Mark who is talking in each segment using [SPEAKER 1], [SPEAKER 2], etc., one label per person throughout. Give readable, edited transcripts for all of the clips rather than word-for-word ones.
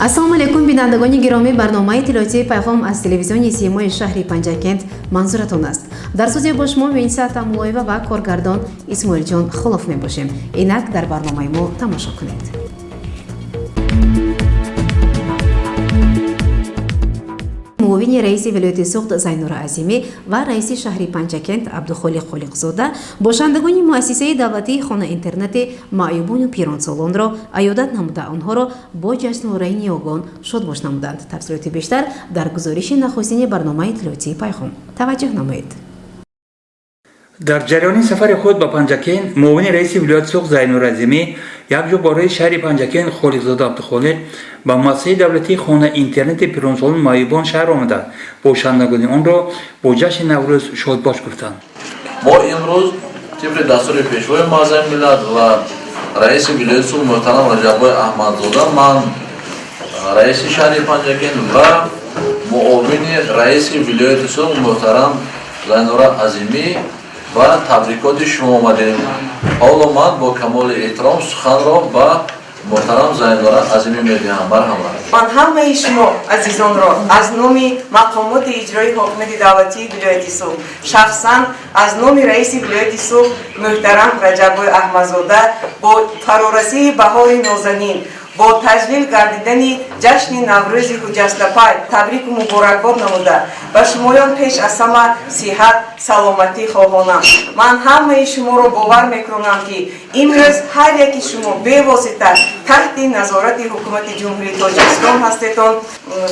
[SPEAKER 1] Ассалому алайкум, бинандагони гиромӣ. Барномаи иттилоотии «Пайғом» аз телевизиони Симои шаҳри Панҷакент манзуратон аст. Дар студия бо шумо Мениса Тамулоева ва коргардон Исмоилҷон Холов мебошем. Инак дар барномаи мо тамошо кунед. Муовини раиси вилояти Суғд Зайнура Азимӣ ва раиси шаҳри Панҷакент Абдухолиқ Холиқзода бошандагони муассисаи давлатии хона-интернати маъюбону пиронсолонро аёдат намуда, онҳоро бо ҷашнвораи ниёгон шодбош намуданд. Тафсилоти бештар дар гузориши нахустини барномаи иттилоотии «Пайғом». Таваҷҷӯҳ намоед.
[SPEAKER 2] Дар ҷараёни сафари худ ба Панҷакент муовини раиси вилояти Суғд Зайнур Азимӣ якҷо бо раиси шаҳри Панҷакент Холиқзода Абдухолиқ ба муассисаи давлатии хона-интернати пиронсолону маъюбон шаҳр омада, бошандагони онро бо ҷашни Наврӯз шодбош гуфтанд.
[SPEAKER 3] Мо имрӯз тибқи дастури Пешвои Муаззами миллат ва раиси вилояти Суғд муҳтарам Раҷаббой Аҳмадзода, ман, раиси шаҳри Панҷакент ва муовини раиси вилояти Суғд муҳтарам Зайнура Азимӣ ба табрикоти шумо омадем. Ҳоло ман бо камоли эҳтиром суханро ба муҳтарам Зайнура Азимӣ медиҳам. Марҳамат.
[SPEAKER 4] Ман ҳамаи шумо азизонро аз номи мақомоти иҷроии ҳокимияти давлатии вилояти Суғд, шахсан аз номи раиси вилояти Суғд муҳтарам Раҷаббой Аҳмадзода бо фарорасии баҳори нозанин, бо таҷлил гардидани ҷашни Наврӯзи ҳуҷҷастапай табрику муборакбод намуда, ба шумоён пеш аз ҳама сиҳат, саломатӣ хоҳонам. Ман ҳамаи шуморо бовар мекунам, ки имрӯз ҳар яки шумо бевосита таҳти назорати Ҳукумати Ҷумҳурии Тоҷикистон ҳастетон.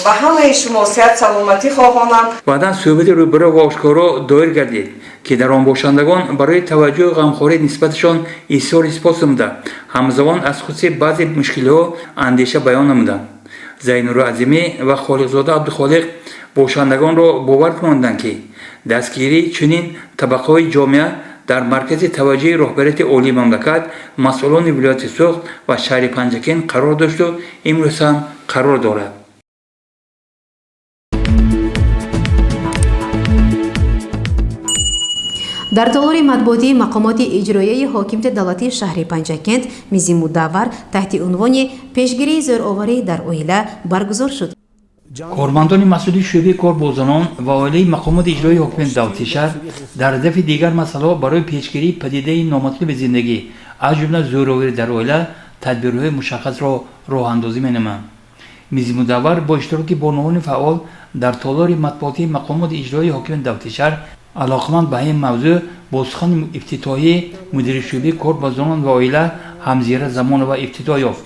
[SPEAKER 4] Ба ҳамаи шумо сиҳат, саломатӣ хоҳонам.
[SPEAKER 2] Баъдан суҳбати рӯбаро ва ошкоро доир гардид, ки дар он бошандагон барои таваҷҷӯҳу ғамхорӣ нисбаташон изҳори сипос намуда, ҳамзамон аз хусуси баъзе мушкилиҳо андеша баён намуданд. Зайнура Азимӣ ва Холиқзода Абдухолиқ бошандагонро бовар кунонданд, ки дастгирии чунин табақаҳои ҷомеа дар маркази таваҷҷӯҳи роҳбарияти олии мамлакат, масъулони вилояти Суғд ва шаҳри Панҷакент қарор дошту имрӯз ҳам қарор дорад.
[SPEAKER 1] Дар толори матбуотии мақомоти иҷроияи ҳокимияти давлатии шаҳри Панҷакент мизи мудаввар таҳти унвони «Пешгирии зӯроварӣ дар оила» баргузор шуд.
[SPEAKER 2] Кормандони масъули шӯъбаи кор бо занон ва оилаи мақомоти иҷроии ҳокимияти давлатии шаҳр дар радифи дигар масъалаҳо барои пешгирии падидаи номатлуби зиндагӣ, аз ҷумла зӯроварӣ дар оила, тадбирҳои мушаххасро роҳандозӣ менамоянд. Мизи мудаввар бо иштироки бонувони фаъол дар толори матбуотии мақомоти иҷроии ҳокимияти давлатии шаҳр алоқаманд ба ин мавзӯъ бо сухани ифтитоҳии мудири шӯъбаи кор бо занон ва оила Ҳамзира Замонова ифтитоҳ ёфт.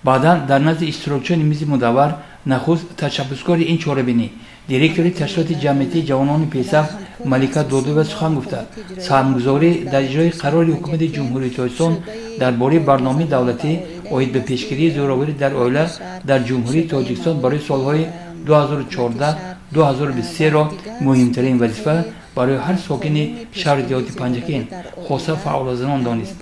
[SPEAKER 2] Баъдан дар назди иштирокчиёни мизи мудаввар нахуст ташаббускори ин чорабинӣ, директори ташкилоти ҷамъиятии ҷавонони пешсаф Малика Додуева сухан гуфта, саҳмгузорӣ дар иҷрои қарори Ҳукумати Ҷумҳурии Тоҷикистон дар бораи барномаи давлатӣ оид ба пешгирии зӯроварӣ дар оила дар Ҷумҳурии Тоҷикистон барои солҳои 2014-2023-ро муҳимтарин вазифа барои ҳар сокини шаҳри деҳоти Панҷакент, хоса фаъолзанон донист.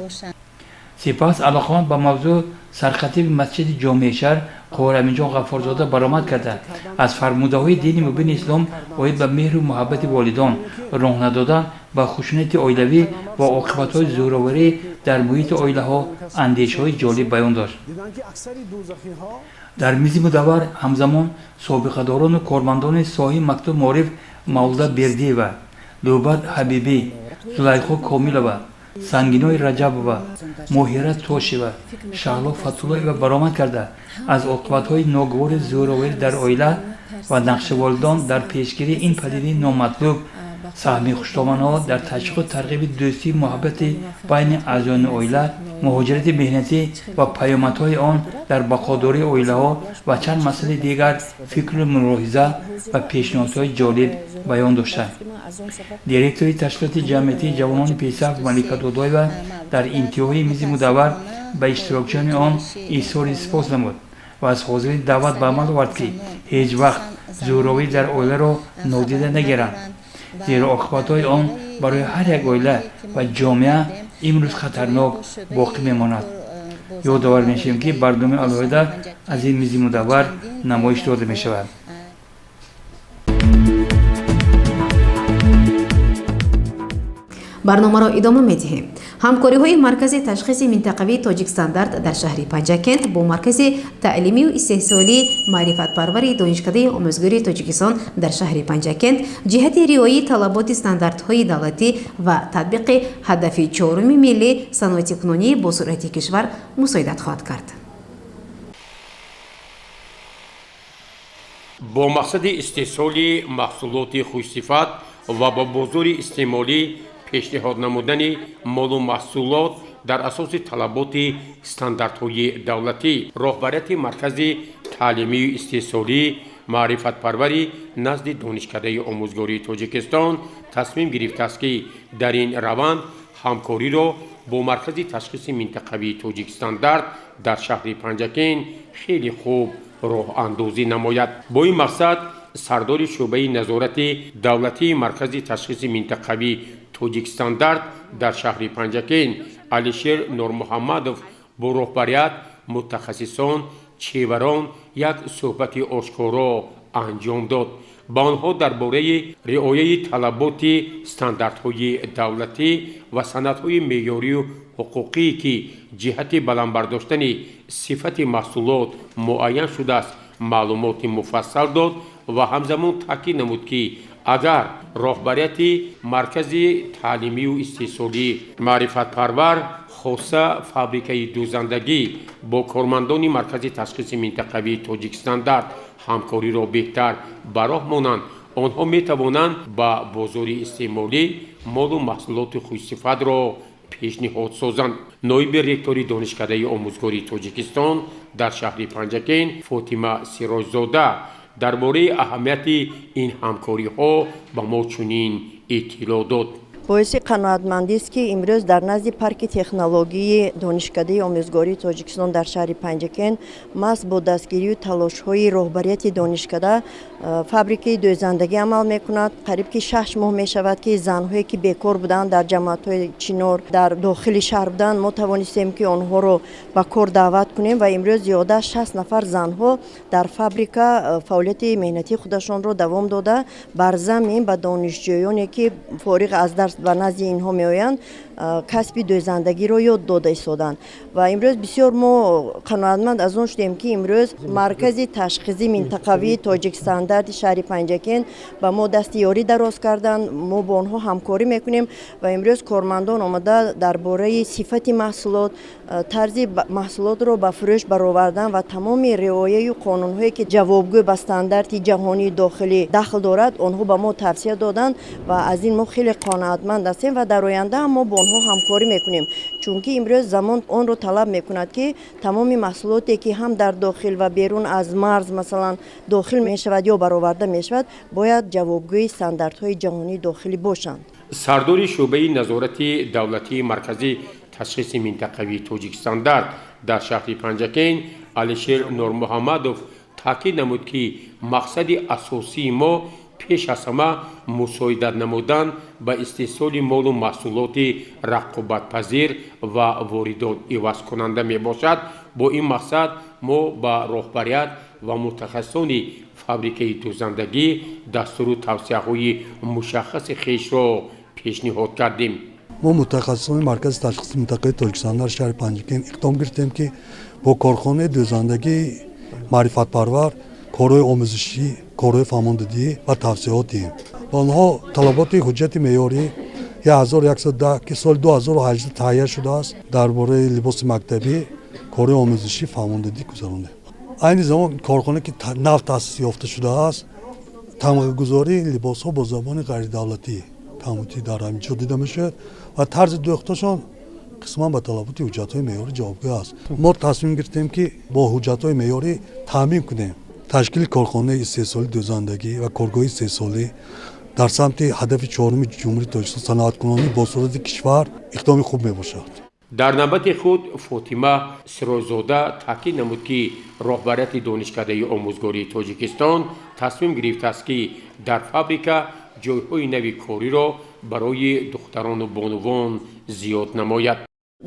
[SPEAKER 2] Сипас алоқаманд ба мавзӯъ сархатиби масҷиди ҷомеи шаҳр Қораминҷон Ғаффорзода баромад карда, аз фармудаҳои дини мубини ислом оид ба меҳру муҳаббати волидон, роҳ надодан ба хушунати оилавӣ ва оқибатҳои зӯроварӣ дар муҳити оилаҳо андешаҳои ҷолиб баён дошт. Дар мизи мудаввар ҳамзамон собиқадорону кормандони соҳаи мактабу маориф Мавлуда Бердиева, Лӯбат Ҳабибӣ, Зулайхо Комилова, Сангинои Раҷабова, Моҳира Тошева, Шаҳло Фатуллоева баромад карда, аз оқибатҳои ногувори зӯроварӣ дар оила ва нақши волидон дар пешгирии ин падидаи номатлуб, саҳми хушдоманҳо дар ташвиқу тарғиби дӯстию муҳаббати байни аъзоёни оила, муҳоҷирати меҳнатӣ ва паёмадҳои он дар бақодории оилаҳо ва чанд масъалаи дигар фикру мулоҳиза ва пешниҳодҳои ҷолиб баён доштанд. Директори ташкилоти ҷамъиятии ҷавонони пешсаф Малика Додоева дар интиҳои мизи мудаввар ба иштирокчиёни он изҳори сипос намуд ва аз ҳозирин даъват ба амал овард, ки ҳеҷ вақт зӯроварӣ дар оиларо нодида нагиранд, зеро оқибатҳои он барои ҳар як оила ва ҷомеа имрӯз хатарнок боқӣ мемонад. Ёдовар мешавем, ки барномаи алоҳида аз ин мизи мудаввар намоиш дода мешавад.
[SPEAKER 1] Барномаро идома медиҳем. Ҳамкориҳои Маркази ташхиси минтақавии Тоҷикстандарт дар шаҳри Панҷакент бо Маркази таълимию истеҳсолии маърифатпарвари Донишкадаи омӯзгории Тоҷикистон дар шаҳри Панҷакент ҷиҳати риояи талаботи стандартҳои давлатӣ ва татбиқи ҳадафи чоруми миллӣ, саноатикунонии босуръати кишвар, мусоидат хоҳад кард.
[SPEAKER 5] Бо мақсади истеҳсоли маҳсулоти хушсифат ва ба бозори истеъмолӣ пешниҳод намудани молу маҳсулот дар асоси талаботи стандартҳои давлатӣ, роҳбарияти Маркази таълимию истеҳсолӣ маърифатпарвари назди Донишкадаи омӯзгории Тоҷикистон тасмим гирифтааст, ки дар ин раванд ҳамкориро бо Маркази ташхиси минтақавии Тоҷикстандарт дар шаҳри Панҷакент хеле хуб роҳандозӣ намояд. Бо ин мақсад сардори шӯъбаи назорати давлатии Маркази ташхиси минтақавии Тоҷикстандарт дар шаҳри Панҷакент Алишер Нурмуҳаммадов бо роҳбарият, мутахассисон, чеварон як суҳбати ошкоро анҷом дод. Ба онҳо дар бораи риояи талаботи стандартҳои давлатӣ ва санадҳои меъёрию ҳуқуқие, ки ҷиҳати баланд бардоштани сифати маҳсулот муайян шудааст, маълумоти муфассал дод ва ҳамзамон таъкид намуд, ки агар роҳбарияти Маркази таълимию истеҳсолии маърифатпарвар, хоса фабрикаи дӯзандагӣ, бо кормандони Маркази ташхиси минтақавии Тоҷикстандарт ҳамкориро беҳтар ба роҳ монанд, онҳо метавонанд ба бозори истеъмолӣ молу маҳсулоти хушсифатро пешниҳод созанд. Ноиби ректори Донишкадаи омӯзгории Тоҷикистон дар шаҳри Панҷакент Фотима Сироҷзода дар бораи аҳамияти ин ҳамкориҳо ба мо чунин иттилоъ дод.
[SPEAKER 6] Боиси қаноатмандист, ки имрӯз дар назди парки технологии Донишкадаи омӯзгории Тоҷикистон дар шаҳри Панҷакент маҳз бо дастгирию талошҳои роҳбарияти донишкада фабрикаи дӯзандагӣ амал мекунад. Қариб ки 6 моҳ мешавад, ки занҳое, ки бекор буданд, дар ҷамоатҳои Чинор, дар дохили шаҳр буданд, мо тавонистем, ки онҳоро ба кор даъват кунем ва имрӯз зиёда аз 60 нафар занҳо дар фабрика фаъолияти меҳнатии худашонро давом дода, бар замин ба донишҷӯёне, ки фориғ аз дарс ба назди инҳо меоянд, касби дӯзандагиро ёд дода истоданд. Ва имрӯз бисёр мо қаноатманд аз он шудем, ки имрӯз Маркази ташхиси минтақавии Тоҷикстандарти шаҳри Панҷакент ба мо дасти ёрӣ дароз карданд. Мо бо онҳо ҳамкорӣ мекунем ва имрӯз кормандон омада дар бораи сифати маҳсулот, тарзи маҳсулотро ба фурӯш баровардан ва тамоми риояю қонунҳое, ки ҷавобгӯ ба стандарти ҷаҳонии дохилӣ дахл дорад, онҳо ба мо тавсия доданд ва аз ин мо хеле қаноатманд ҳастем ва дар оянда ҳам мо бо онҳо ҳамкорӣ мекунем, чунки имрӯз замон онро талаб мекунад, ки тамоми маҳсулоте, ки ҳам дар дохил ва берун аз марз, масалан, дохил мешавад ё бароварда мешавад, бояд ҷавобгӯи стандартҳои ҷаҳонии дохилӣ бошанд.
[SPEAKER 5] Сардори шӯъбаи назорати давлатии Маркази ташхиси минтақавии Тоҷикстандарт дар шаҳри Панҷакент Алишер Нурмуҳаммадов таъкид намуд, ки мақсади асосии мо пеш аз ҳама мусоидат намудан ба истеҳсоли молу маҳсулоти рақобатпазир ва воридот ивазкунанда мебошад. Бо ин мақсад мо ба роҳбарият ва мутахассисони фабрикаи дӯзандагӣ дастуру тавсияҳои мушаххаси хешро пешниҳод кардем.
[SPEAKER 7] Мо, мутахассисони Маркази ташхиси минтақаи Тоҷикстандарт шаҳри Панҷакент, иқдом гирифтем, ки бо корхонаи дӯзандагии маърифатпарвар корҳои омӯзишӣ, корҳои фаҳмондадиҳӣ ва тавсияҳо диҳем. Ба онҳо талаботи ҳуҷҷати меъёрӣ 1110, ки соли 2018 таҳия шудааст, дар бораи либоси мактабӣ корҳои омӯзишӣ, фаҳмондадиҳӣ гузарондем. Айни замон корхона, ки нав таъсис ёфта шудааст, тамғагузории либосҳо бо забони ғайридавлатӣ камбудӣ дар ҳамин ҷо дида мешавад ва тарзи дӯхташон қисман ба талаботи ҳуҷҷатҳои меъёрӣ ҷавобгӯ аст. Мо тасмим гирифтем, ки бо ҳуҷҷатҳои меъёрӣ таъмин кунем. Ташкили корхонаи истеҳсолии дӯзандагӣ ва коргоҳи истеҳсолӣ дар самти ҳадафи чоруми Ҷумҳурии Тоҷикистон, саноаткунонии босуръати кишвар, иқдоми хуб мебошад.
[SPEAKER 5] Дар навбати худ Фотима Сироҷзода таъкид намуд, ки роҳбарияти Донишкадаи омӯзгории Тоҷикистон тасмим гирифтааст, ки дар фабрика ҷойҳои нави кориро барои духтарону бонувон зиёд намояд.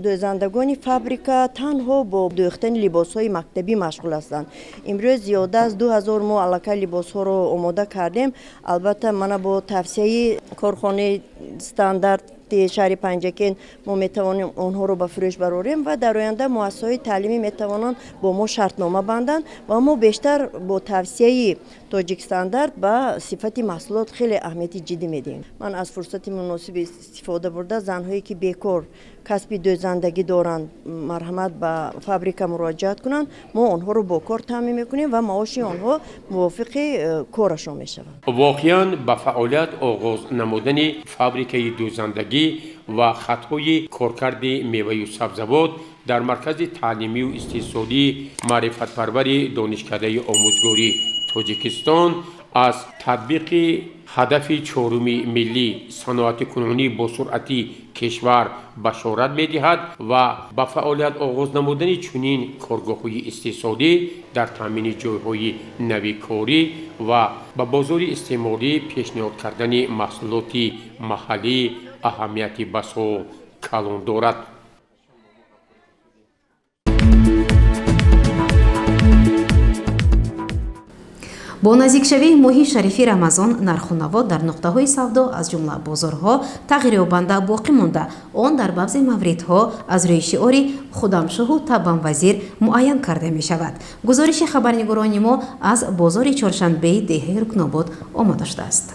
[SPEAKER 6] Дӯзандагони фабрика танҳо бо дӯхтани либосҳои мактабӣ машғул ҳастанд. Имрӯз зиёда аз 2000 мо аллакай либосҳоро омода кардем. Албатта, мана бо тавсияи корхонаи стандарт. Маркети шаҳри Панҷакент мо метавонем онҳоро ба фурӯш барорем ва дар оянда муассисаҳои таълимӣ метавонанд бо мо шартнома банданд ва мо бештар бо тавсияи Тоҷикстандарт ба сифати маҳсулот хеле аҳамияти ҷиддӣ медиҳем. Ман аз фурсати муносиби истифода бурда, занҳое ки бекор, касби дӯзандагӣ доранд, марҳамат, ба фабрика муроҷиат кунанд. Мо онҳоро бо кор таъмин мекунем ва маоши онҳо мувофиқи корашон мешавад.
[SPEAKER 5] Воқеан, ба фаъолият оғоз намудани фабрикаи дӯзандагӣ ва хатҳои коркарди меваю сабзавот дар маркази таълимию истеҳсолии маърифатпарвари Донишкадаи омӯзгории Тоҷикистон аз татбиқи ҳадафи чоруми миллӣ, саноатикунонии босуръати кишвар башорат медиҳад ва ба фаъолият оғоз намудани чунин коргоҳҳои истеҳсолӣ дар таъмини ҷойҳои нави корӣ ва ба бозори истеъмолӣ пешниҳод кардани маҳсулоти маҳаллӣ аҳамияти басо калон дорад.
[SPEAKER 1] Бо наздикшавии моҳи шарифи Рамазон нарху наво дар нуқтаҳои савдо, аз ҷумла бозорҳо, тағйирёбанда боқӣ монда, он дар баъзе мавридҳо аз рӯи шиори «Худамшоҳу табам вазир» муайян карда мешавад. Гузориши хабарнигорони мо аз бозори чоршанбеи деҳаи Рукнобод омода шудааст.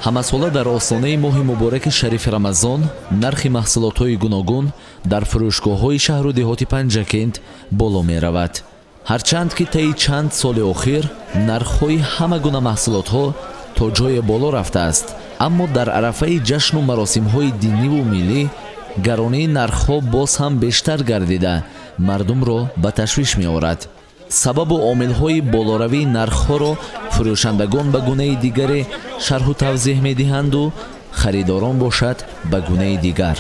[SPEAKER 8] Ҳамасола дар остонаи моҳи мубораки шарифи Рамазон нархи маҳсулотҳои гуногун дар фурӯшгоҳҳои шаҳру деҳоти Панҷакент боло меравад. Ҳарчанд ки таи чанд соли охир нархҳои ҳама гуна маҳсулотҳо то ҷое боло рафтааст, аммо дар арафаи ҷашну маросимҳои диниву миллӣ гаронии нархҳо боз ҳам бештар гардида, мардумро ба ташвиш меорад. Сабабу омилҳои болоравии нархҳоро фурӯшандагон ба гунаи дигаре шарҳу тавзеҳ медиҳанду харидорон бошад, ба гунаи дигар.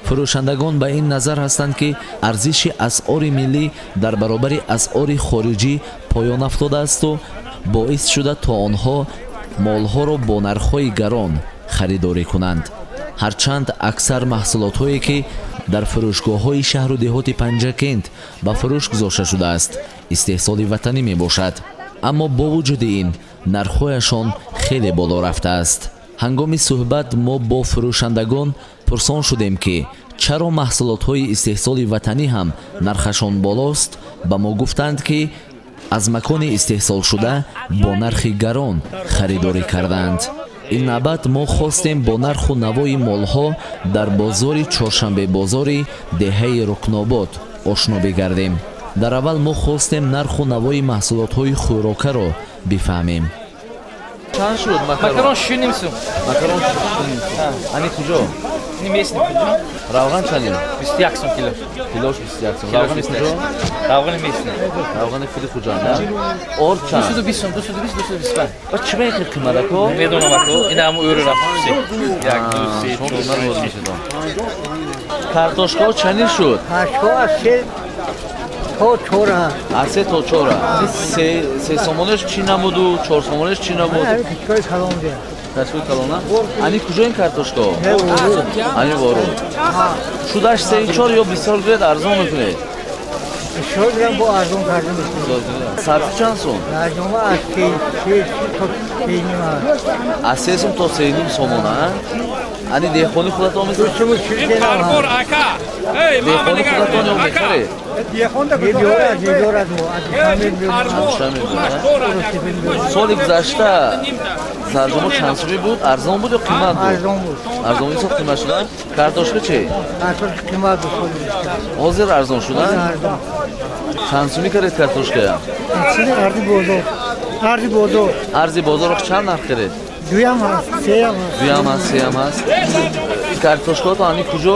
[SPEAKER 8] Фурӯшандагон ба ин назар ҳастанд, ки арзиши асъори миллӣ дар баробари асъори хориҷӣ поён афтодаасту боис шуда, то онҳо молҳоро бо нархҳои гарон харидорӣ кунанд. Ҳарчанд аксар маҳсулотҳое, ки дар фурӯшгоҳҳои шаҳру деҳоти Панҷакент ба фурӯш гузошта шудааст, истеҳсоли ватанӣ мебошад, аммо бо вуҷуди ин нархҳояшон хеле боло рафтааст. Ҳангоми суҳбат мо бо фурӯшандагон пурсон шудем, ки чаро маҳсулотҳои истеҳсоли ватанӣ ҳам нархашон болост. Ба мо гуфтанд, ки аз макони истеҳсолшуда бо нархи гарон харидорӣ кардаанд. Ин навбат мо хостем бо нарху навои молҳо дар бозори чоршанбебозори деҳаи Рукнобод ошно бигардем. Дар аввал мо хостем нарху навои маҳсулотҳои хӯрокаро бифаҳмем.
[SPEAKER 3] Чанд шуд
[SPEAKER 9] макарон? 6,5 сум.
[SPEAKER 3] Макарон 6,5 сум. Ани куҷо?
[SPEAKER 9] Ини местный куҷо.
[SPEAKER 3] Равған чандин?
[SPEAKER 9] 21 сум килош.
[SPEAKER 3] Килош 21 сум. Равғани куҷо?
[SPEAKER 9] Равғани местный.
[SPEAKER 3] Равғани худи Хуҷанд, орд чанд?
[SPEAKER 9] 220 сум, 220, 225.
[SPEAKER 3] Ба чӣ мехел қимат, ако?
[SPEAKER 9] Медонам, ако, ин ҳамун ӯри рафт. Як, ду, се,
[SPEAKER 3] чор, панҷ. Картошкаҳо чандин шуд?
[SPEAKER 10] Картошка аз се то чора.
[SPEAKER 3] Аз се то чора. Се сомонаш чӣ намуду чор сомонаш чӣ намуд?
[SPEAKER 10] Картошкаи калон.
[SPEAKER 3] Картошкаи калона. Ани куҷо ин картошкаҳо? Ани Воруд. Шудаш сеи чор ё бисёр гиред, арзон мекунед?
[SPEAKER 10] Бисёр гирам, бо арзон карда.
[SPEAKER 3] Сабзӣ чанд сум?
[SPEAKER 10] Арзонма аз се то 3,5.
[SPEAKER 3] Аз 3 сум то 3,5 сомона. Ани деҳқони худатон? Деҳқони худатон ё мехаред?
[SPEAKER 10] Мебиёрад.
[SPEAKER 3] Соли гузашта зарҷомо чанд сумӣ буд? Арзон буд ё қимат буд?
[SPEAKER 10] Арзон буд.
[SPEAKER 3] Арзон. Ин сол қимат шуда. Картошка чи?
[SPEAKER 10] Картошка қимат буд.
[SPEAKER 3] Ҳозир арзон шуда. Чанд сумӣ кардед картошкая?
[SPEAKER 10] Арзи бозор, арзи бозор.
[SPEAKER 3] Арзи бозор чанд нарх кардед?
[SPEAKER 10] Дуям ҳаст, сеям ҳаст.
[SPEAKER 3] Дуям ҳаст, сеям ҳаст. Картошкаото ани куҷо?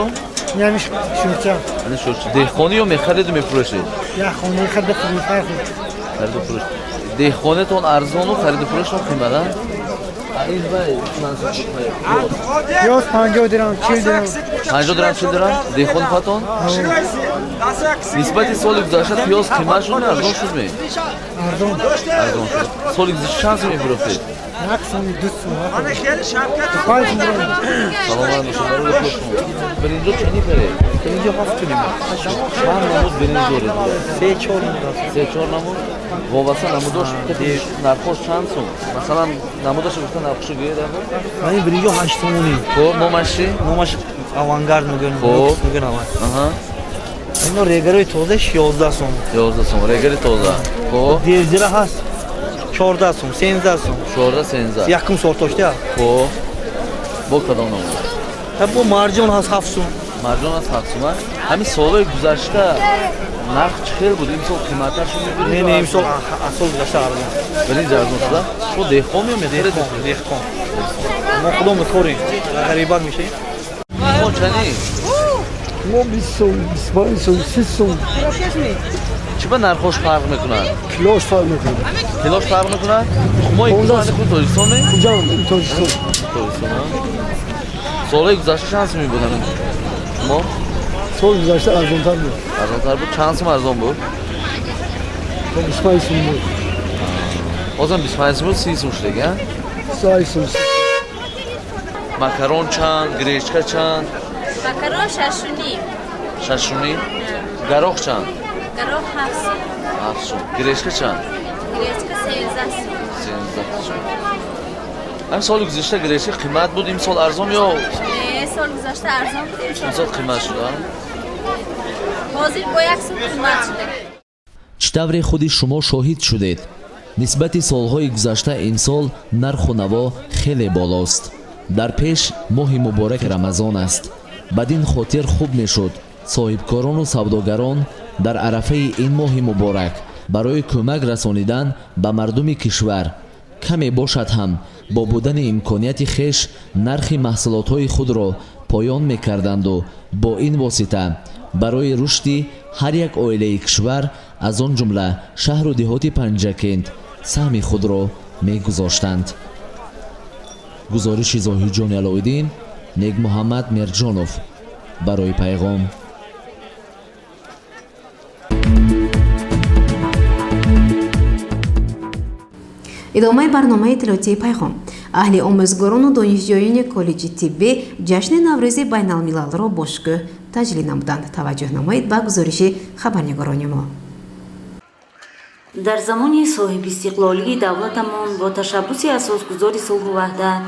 [SPEAKER 10] Яъни Шӯрча.
[SPEAKER 3] Ани Шӯрча. Деҳқонӣ ё мехариду мефурӯшед?
[SPEAKER 10] Яхони, хариду фурӯш.
[SPEAKER 3] Хариду фурӯш. Деҳқонетон арзону хариду фурӯшон қимат, а? Ин вай чанд сум?
[SPEAKER 10] Пиёз 50 дирам, 40 дирам.
[SPEAKER 3] 50 дирам, 40 дирам. Деҳқони худатон? Нисбати соли гузашта пиёз қимат шуд, арзон шуд ме?
[SPEAKER 10] Арзон.
[SPEAKER 3] Арзон шуд. Соли гузашта чанд сум мефурӯхтед?
[SPEAKER 10] Як сум, ду сум. Панҷ сум.
[SPEAKER 3] Саломат бошед, барои шумо. Биринҷо чанӣ харед?
[SPEAKER 10] Биринҷо ҳафт ним.
[SPEAKER 3] Чанд намуд биринҷ доред?
[SPEAKER 10] Се чор намуд.
[SPEAKER 3] Се чор намуд? Вобаста намудош нархош чанд сум? Масалан, намудашо гуфта нархошо гӯед або?
[SPEAKER 10] Ман ин биринҷо 8 сомонӣ.
[SPEAKER 3] Хуб, номаш чӣ?
[SPEAKER 10] Номаш Авангард мегӯянд.
[SPEAKER 3] Хуб.
[SPEAKER 10] Мегӯянд аван.
[SPEAKER 3] Аҳа.
[SPEAKER 10] Ино регарои тоза 11 сом.
[SPEAKER 3] 11 сом, регари тоза. Хуб.
[SPEAKER 10] Дерзира ҳаст 14 сом, 13 сом.
[SPEAKER 3] 14 13.
[SPEAKER 10] Якум сортошта.
[SPEAKER 3] Хуб. Бо кадом намуд?
[SPEAKER 10] Та бо марҷон ҳаст 7 сом.
[SPEAKER 3] Марҷон ҳаст 7 сом. Ҳамин солҳои гузашта нарх чӣ хел буд? Имсол қиматтар шуд мебинед?
[SPEAKER 10] Не, не, имсол аз сол гузашта арзон.
[SPEAKER 3] Биринҷ арзон шуда? Шумо деҳқон ё мехаред?
[SPEAKER 10] Деҳқон. Мо худамон корем. Ғарибак мешавем.
[SPEAKER 3] Мо чанӣ?
[SPEAKER 11] Мо 20 сом, 25 сом, 30 сом.
[SPEAKER 3] Чӣ ба нархош фарқ мекунад?
[SPEAKER 11] Килош фарқ мекунад.
[SPEAKER 3] Килош фарқ мекунад? Мо икки худ Тоҷикистон не?
[SPEAKER 11] Хуҷанд, Тоҷикистон.
[SPEAKER 3] Тоҷикистон, солҳои гузашта чанд сум мебуд ҳамин? Мо?
[SPEAKER 11] Соли гузашта арзонтар буд.
[SPEAKER 3] Арзонтар буд? Чанд сум арзон буд?
[SPEAKER 11] 25 сум буд.
[SPEAKER 3] Бозам 25 сум буд, 30 сум шуд, а?
[SPEAKER 11] 38 сум.
[SPEAKER 3] Макарон чанд, гречка чанд?
[SPEAKER 12] Макарон 6.5.
[SPEAKER 3] 6.5? Гарох чанд?
[SPEAKER 12] Гарох 7 сум.
[SPEAKER 3] 7 сум. Гречка чанд?
[SPEAKER 12] Гречка 13 сум.
[SPEAKER 3] 13 сум. Ҳамин соли гузашта гречка қимат буд, имсол арзон ё?
[SPEAKER 12] Не, соли гузашта арзон буд,
[SPEAKER 3] имсол қимат шуд, а?
[SPEAKER 12] Ҳозир бо як сум қимат шуда.
[SPEAKER 8] Чӣ тавре худи шумо шоҳид шудед, нисбати солҳои гузашта имсол нарху наво хеле болост. Дар пеш моҳи мубораки Рамазон аст. Бад ин хотир хуб мешуд соҳибкорону савдогарон дар арафаи ин моҳи муборак барои кӯмак расонидан ба мардуми кишвар каме бошад ҳам бо будани имконияти хеш нархи маҳсулотҳои худро поён мекарданду бо ин восита барои рушди ҳар як оилаи кишвар аз он ҷумла шаҳру деҳоти Панҷакент саҳми худро мегузоштанд. Гузориши Зоҳидҷони Алоиддин, Некмуҳаммад Мерҷонов барои Пайғом.
[SPEAKER 1] Идомаи барномаи иттилоотии Пайғом. Аҳли омӯзгорону донишҷӯёни коллеҷи тиббӣ ҷашни Наврӯзи байналмилалро бо шукӯҳ таҷлил намуданд. Таваҷҷӯҳ намоед ба гузориши хабарнигорони мо.
[SPEAKER 13] Дар замони соҳибистиқлолии давлатамон бо ташаббуси асосгузори сулҳу ваҳдат,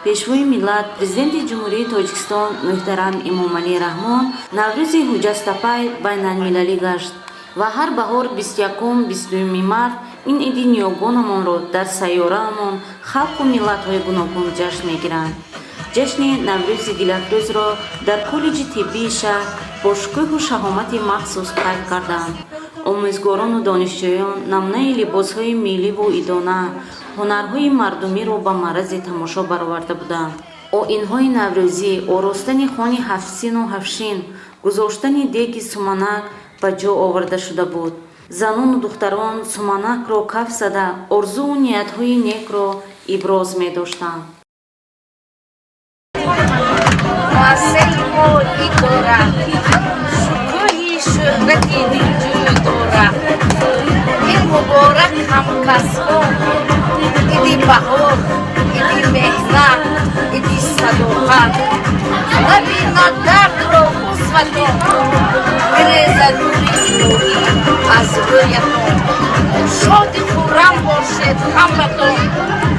[SPEAKER 13] пешвои миллат, президенти Ҷумҳурии Тоҷикистон муҳтарам Эмомалӣ Раҳмон Наврӯзи ҳуҷҷатстапай байналмилалӣ гашт ва ҳар баҳор 21-22 март ин иди ниёгонамонро дар сайёраамон халқу миллатҳои гуногун ҷашн мегиранд. Ҷашни Наврӯзи дилафрӯзро дар коллеҷи тиббии шаҳр бо шукӯҳу шаҳомати махсус қайд карданд. Омӯзгорону донишҷӯён намунаи либосҳои милливу идона, ҳунарҳои мардумиро ба маърази тамошо бароварда буданд. Оинҳои наврӯзӣ, оростани хони ҳафтсину ҳафшин, гузоштани деги суманак ба ҷо оварда шуда буд. Занону духтарон суманакро каф зада, орзуву ниятҳои некро иброз медоштанд.
[SPEAKER 14] Муассисаи мо ид дорад, шукӯҳи шӯҳрати дилҷӯй дорад. Ин муборак ҳамкасбон, иди баҳор, иди меҳнат, иди садоқат. Набинад дардро усватон, бирезад нури илоҳӣ аз рӯятон. Шоди хуррам бошед ҳаматон.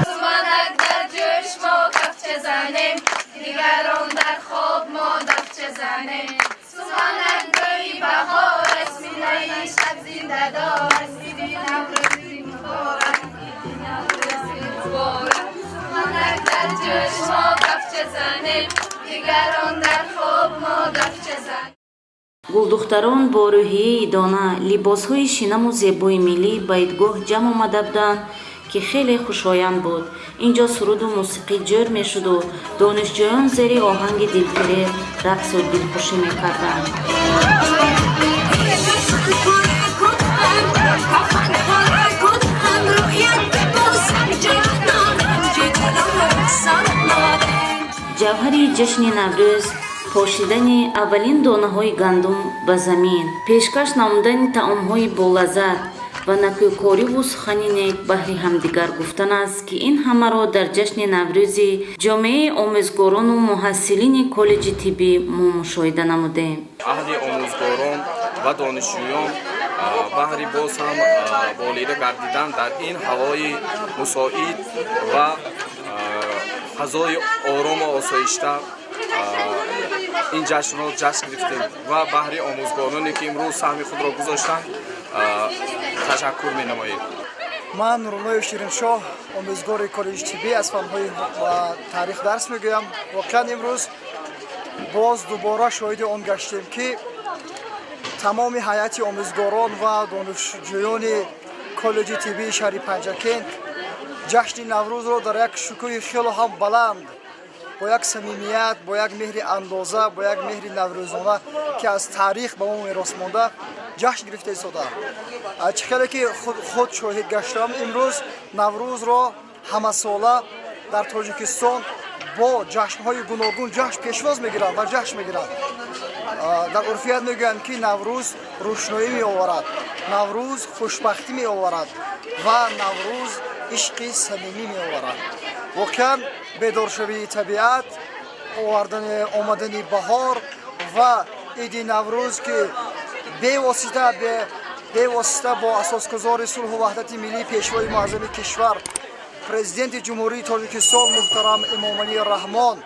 [SPEAKER 15] Суманак дар ҷӯш мо кафча занем, дигарон дар хоб мо дафча занем. Суманак бӯи баҳор аст, синаи шаб зиндадор аст. Иди Наврӯзи муборак, иди Наврӯзи муборак. Суманак дар ҷӯш мо кафча занем, дигарон дар хоб мо дафча занем.
[SPEAKER 13] Гулдухтарон бо рӯҳияи идона, либосҳои шинаму зебои миллӣ ба идгоҳ ҷамъ омада буданд, ки хеле хушоянд буд. Инҷо суруду мусиқӣ ҷӯр мешуду донишҷӯён зери оҳанги дилфиреб рақсу дилхушӣ мекарданд. Ҷавҳари ҷашни Наврӯз пошидани аввалин донаҳои гандум ба замин, пешкаш намудани таомҳои болаззат, Ва накӯкориву сухани нек баҳри ҳамдигар гуфтан аст, ки ин ҳамаро дар ҷашни Наврӯзи ҷомеаи омӯзгорону муҳассилини коллеҷи тиббӣ мо мушоҳида намудем.
[SPEAKER 16] Аҳли омӯзгорон ва донишҷӯён баҳри боз ҳам болида гардидан дар ин ҳавои мусоид ва фазои орому осоишта ин ҷашнро ҷашн гирифтем ва баҳри омӯзгороне, ки имрӯз саҳми худро гузоштанд, ташаккур менамоем.
[SPEAKER 17] Ман Нуруллоев Шириншоҳ, омӯзгори коллеҷи тиббӣ, аз фанҳои ва таърих дарс мегӯям. Воқеан, имрӯз боз дубора шоҳиди он гаштем, ки тамоми ҳайати омӯзгорон ва донишҷӯёни коллеҷи тиббии шаҳри Панҷакент ҷашни Наврӯзро дар як шукӯҳи хело ҳам баланд, бо як самимият, бо як меҳри андоза, бо як меҳри наврӯзона, ки аз таърих ба мо мерос монда, ҷашн гирифта истодаанд. Чӣ хеле ки худ шоҳид гаштам, имрӯз Наврӯзро ҳамасола дар Тоҷикистон бо ҷашнҳои гуногун ҷашн пешвоз мегиранд ва ҷашн мегиранд. Дар урфият мегӯянд, ки Наврӯз рӯшноӣ меоварад, Наврӯз хушбахтӣ меоварад ва Наврӯз ишқи самимӣ меоварад. Воқеан, бедоршавии табиат, овардани омадани баҳор ва иди Наврӯз, ки бевосита бо асосгузори сулҳу ваҳдати миллӣ, Пешвои муаззами кишвар, Президенти Ҷумҳурии Тоҷикистон муҳтарам Эмомалӣ Раҳмон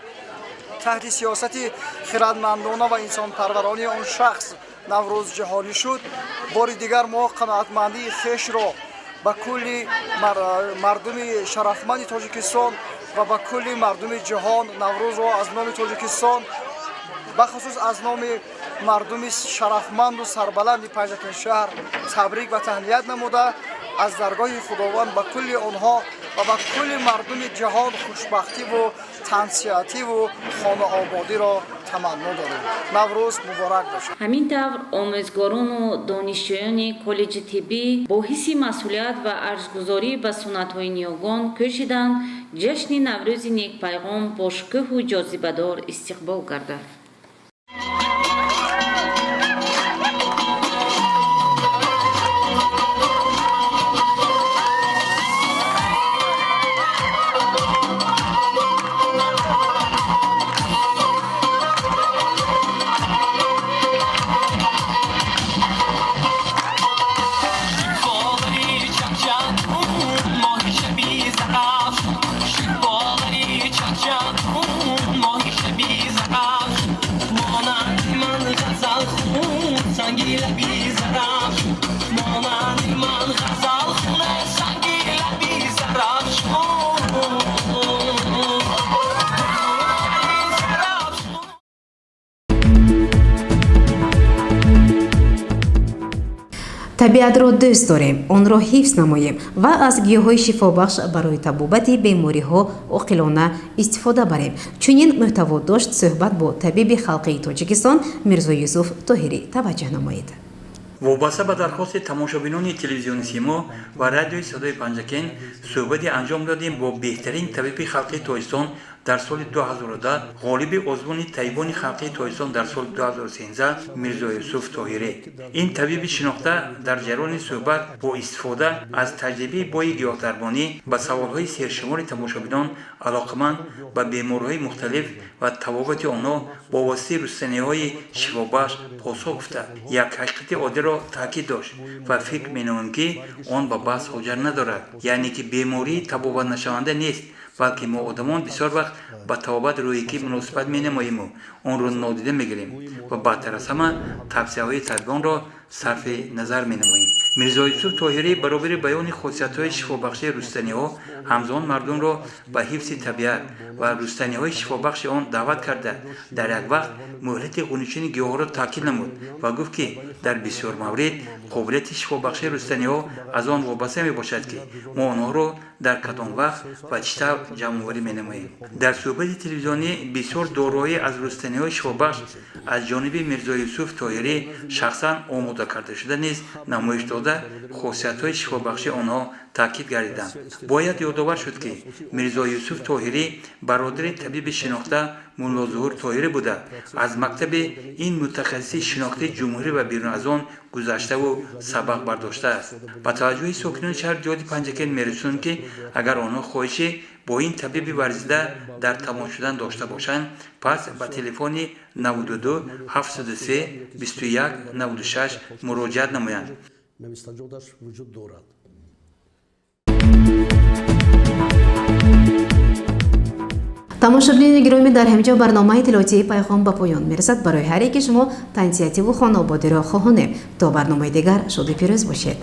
[SPEAKER 17] таҳти сиёсати хирадмандона ва инсонпарваронии он шахс Наврӯз ҷаҳонӣ шуд. Бори дигар мо қаноатмандии хешро ба кулли мардуми шарафманди Тоҷикистон ва ба кулли мардуми ҷаҳон Наврӯзро аз номи Тоҷикистон, бахусус аз номи мардуми шарафманду сарбаланди Панҷакент шаҳр табрик ва таҳният намуда, аз даргоҳи Худованд ба кулли онҳо ва ба кулли мардуми ҷаҳон хушбахтиву тансиҳативу хонаободиро таманно дорем. Наврӯз муборак бошад!
[SPEAKER 13] Ҳамин тавр, омӯзгорону донишҷӯёни коллеҷи тиббӣ бо ҳисси масъулият ва арҷгузорӣ ба суннатҳои ниёгон кӯшиданд ҷашни Наврӯзи некпайғом бо шукӯҳу ҷозибадор истиқбол гардад.
[SPEAKER 1] Табиатро дӯст дорем, онро ҳифз намоем ва аз гиёҳҳои шифобахш барои табобати бемориҳо оқилона истифода барем. Чунин мӯҳтаво дошт суҳбат бо табиби халқии Тоҷикистон Мирзо Юсуф Тоҳирӣ. Таваҷҷӯҳ намоед.
[SPEAKER 2] Вобаста ба дархости тамошобинони телевизиони Симо ва радиои Садои Панҷакент суҳбате анҷом додем бо беҳтарин табиби халқии Тоҷикистон дар соли 2010, ғолиби озмуни табибони халқии Тоҷикистон дар соли 2013 Мирзо Юсуф Тоҳирӣ. Ин табиби шинохта дар ҷараёни суҳбат бо истифода аз таҷрибаи бои гиёҳдармонӣ ба саволҳои сершумори тамошобинон, алоқаманд ба бемориҳои мухталиф ва табобати онҳо бо воситаи рустаниҳои шифобахш, посух гуфта, як ҳақиқати оддиро таъкид дошт ва фикр менамоем, ки он ба баҳс ҳоҷат надорад, яъне ки бемории табобатнашаванда нест, балки мо одамон бисёр вақт ба табобат рӯҳикӣ муносибат менамоему онро нодида мегирем ва баъдтар аз ҳама тавсияҳои табибонро сарфи назар менамоем. Мирзо Юсуф Тоҳирӣ баробари баёни хосиятҳои шифобахшии рустаниҳо ҳамзамон мардумро ба ҳифзи табиат ва рустаниҳои шифобахши он даъват карда, дар як вақт муҳлати ғунчини гиёҳҳоро таъкид намуд ва гуфт, ки дар бисёр маврид қобилияти шифобахшии рустаниҳо аз он вобаста мебошад, ки мо онҳоро дар кадом вақт ва чӣ тавр ҷамъоварӣ менамоем. Дар суҳбати телевизионӣ бисёр доруҳое аз рустаниҳои шифобахш аз ҷониби Мирзо Юсуф Тоҳирӣ шахсан омода карда шуда низ намоиш дода, хосиятҳои шифобахшии онҳо Таъкид гардиданд. Бояд ёдовар шуд, ки Мирзо Юсуф Тоҳирӣ бародари табиби шинохта Муллозуҳур Тоҳирӣ буда, аз мактаби ин мутахассиси шинохтаи ҷумҳурӣ ва берун аз он гузаштаву сабақ бардоштааст. Ба таваҷҷӯҳи сокинони шаҳру деҳоти Панҷакент мерасонем, ки агар онҳо хоҳиши бо ин табиби варзида дар тамос шудан дошта бошанд, пас ба телефони 92 703 21 96 муроҷиат намоянд.
[SPEAKER 18] Навистаҷоташ вуҷуд дорад.
[SPEAKER 1] Тамошобинони гиромӣ, дар ҳамин ҷо барномаи иттилоотии Пайғом ба поён мерасад. Барои ҳар яки шумо тансиҳативу хонаободиро хоҳонем. То барномаи дигар шоду пирӯз бошед.